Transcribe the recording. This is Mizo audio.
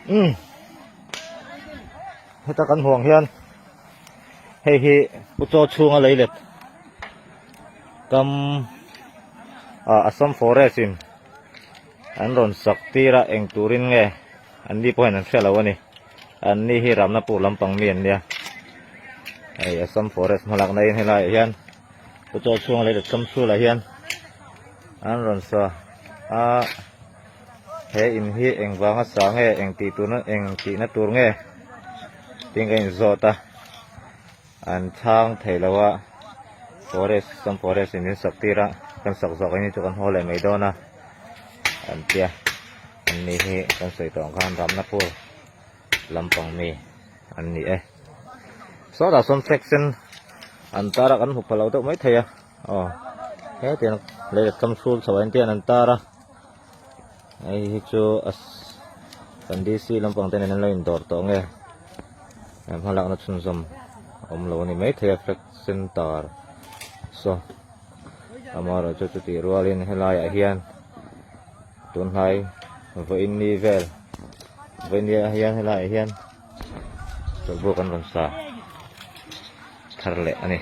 Umm heta kan hmuh ang hian hei hi pu chaw chhunga lei let kam ah Assam forest in an rawn sak tir a eng turin nge an ni pawh hian an hre lo a ni an ni hi Ramnapur lampang mi an nia hei Assam forest hmalakna in helaiah hian pu chaw chhunga lei let kam chhulah hian an rawn sa a. He in hi eng vanga sa nge eng tih turna eng tihna tur nge tiin ka inzawt a an chhang thei lo a forest some forest in min sak tir a kan sak zawk ang hi chu kan haw leh mai dawn a an tia an ni hi kan sawi tawh ang khan Ramnapur lampang mi an ni e sawtah sawn flag sen an tar a kan hmu pha lo deuh mai thei a aw hetiang lei kam hrul chho ah hian an tar a. Hei hi chu kan DC lampang te nen an lo indawr tawh nge hmalakna chhunzawm a awm lo a ni maithei a flag center saw amaherawh chu chutih rualin helaiah hian tunhnai vawiin ni vel vawiin ni ah hian helaiah hian chawlhbuk an rawn sa thar leh a ni.